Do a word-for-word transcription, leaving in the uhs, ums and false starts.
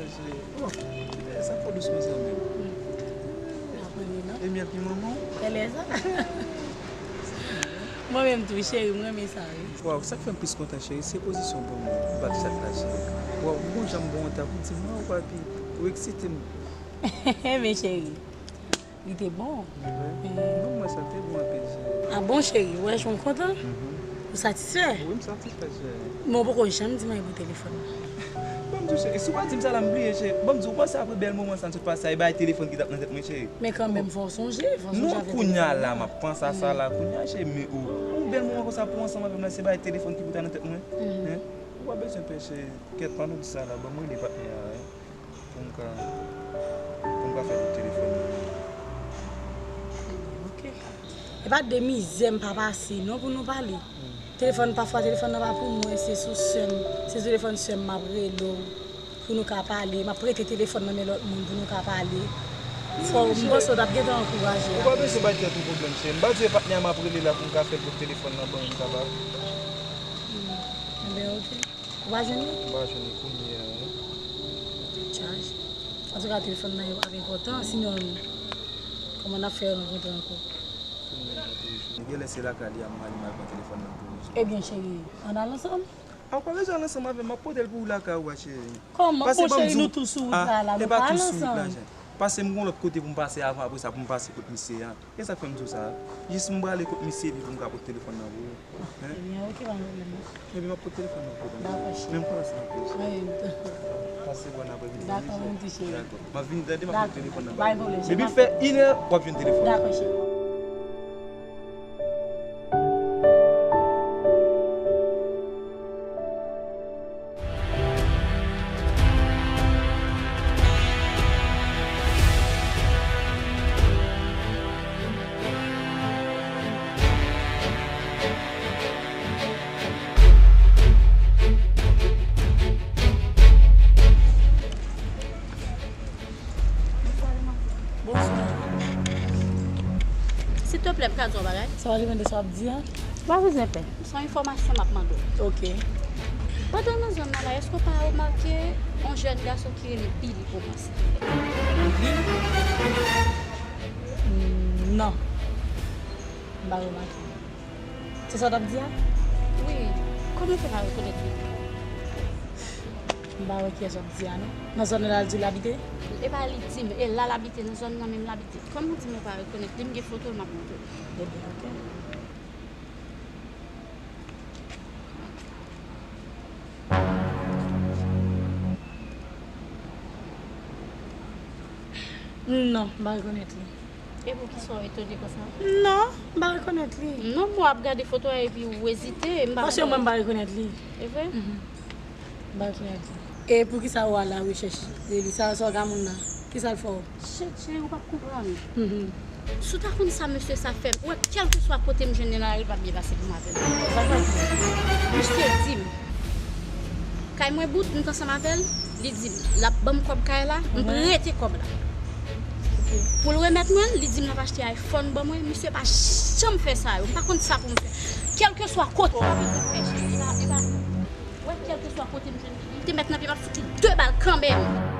Cheri, oh, sa fò dous konsa menm. Apre li non. E myèl ki manman w? Elè sa. Mwen menm tou, cheri, m renmen sa, wi. Waw, sa k fè m plis kontan, cheri, se pozisyon w ban m bat chat la, cheri. Waw, m gon jan m ba w yon tap, ou di m, waw, papi, ou eksite m. Men cheri, li te bon. Wi. Ban m wè sa, l te bon anpil, cheri. Ah bon, cheri, ou wè jan m kontan? Mhm. Ou satisfè? Wi, m satisfè, cheri. Men ou poko janm di m anyen pou telefòn nan. Ban m di w, cheri, si w pa di m sa la, m bliye, cheri. Ban m di w, ou panse apre bèl moman sa n sot pase a, e bay telefòn ki t ap nan tèt mwen, cheri? Men kanmenm, fò w sonje, fò w sonje avèk telefòn nan. Non, kounye a la, m ap panse a sa la, kounye a, cheri, men ou, yon bèl moman konsa pou w ansanm avè m la, se bay telefòn ki pou ta nan tèt mwen? Mhm. Hein? Ou pa bezwen pè, cheri. Kèt, pandan w di sa la, ban m rele patnè a, hein, pou m ka, pou m ka fè kout telefòn nan. Ok. E pa de mizè m pa pase non pou nou pale. Hmm. Telefòn, pafwa telefòn nan pa pou mwen, se sou sè m, se sou telefòn sè m m ap rele w pou nou ka pale. M ap prete telefòn nan men lòt moun pou nou ka pale. Fò, m panse w t ap gentan ankouraje. Ou pa bezwen bay tèt ou pwoblèm, cheri. M pa di w e patnè a m ap rele la pou m ka fè l kout telefòn nan ban m, m kapab. Hmm. Enben, ok. Ou pa jwenn li? M pa jwenn li kounye a, non. Li tèt chaje. Antouka, telefòn nan ap enpòtan, sinon, kòman n ap fè rankontre ankò? Kounye a, m ap telefòn. Genlè se lakay li a m prale, m al pran telefòn nan pou li. Ebyen, cheri, ann al ansanm? A, ou pa bezwen al ansanm avè m, m ap pote l pou ou lakay ou a, cheri. Kòman? Bon, cheri, nou tou sou wout la, la, nou pa al ansanm. Pase m gon lòt kote pou m pase avan, apre sa pou m pase kot misye a. E sa k fè m di w sa a? Jis m prale kot misye epi pou m ka pot telefòn nan pou ou. Hein? Ebyen, ok, pa gen pwoblèm non. Ebyen, m ap pot telefòn nan pou ou. Dakò, cheri. Men m kontan sa anpil, cheri. Mwen menm tou. Pase bòn apremidi. Dakò, mwen tou, cheri. Dakò. M ap vini tande, m ap pot telefòn nan pou ou. Dakò. Pa gen pwoblèm, cheri. Depi l fè inè, w ap jwenn telefòn nan. Dakò, cheri. Bonswa. Silteplè, m ka di w yon bagay? Sa va depann de sa w ap di a. Ou pa bezwen pè. Se yon enfòmasyon m ap mande w. Ok. Pandan w nan zòn nan la, èske w pa remake yon jèn gason ki rele Billy Omans? Billy? Mm, non. M pa remake. Se sa w t ap di a? Wi. Kòman w fè pa rekonèt li? M pa wè kiyès w ap di a, non. Nan zòn nan la, l di l abite? E pa li di m, e la l abite, nan zòn nan menm l abite. Kòman w di m ou pa rekonèt li? M gen foto l, m ap montre w. Ebyen, ok. Non, m pa rekonèt li. E poukisa w etone konsa? Non, m pa rekonèt li. Non, m wè w ap gade foto a epi w ezite, m pa konprann. Paske mwen, m pa rekonèt li. E vre? Mhm. M pa rekonèt li. E poukisa ou a la rechèch de li? Sa, sa w ka moun nan? Kisa l fè w? Chèche, ou p ap konprann. Mhm. Si w ta konn sa mesye sa fè m, ou wè, kèlkeswa kote m jwenn li nan lari, l p ap byen pase pou m avè l. Sa k pase? Misye di m, kay mwen bout, m t ansanm avè l, li di m, l ap ban m kòb kay la, m prete kòb la. Ok. Pou l remèt mwen l, li di m l ap achte iPhone ban mwen, misye pa janm fè sa yo, m pa konn sa pou m fè. Kèlkeswa kote, ou pa bezwen pè, cheri, e pa, e pa, ou wè, kèlkeswa kote m jwenn li, m te mèt nan pye, m ap fout li de bal kanmenm.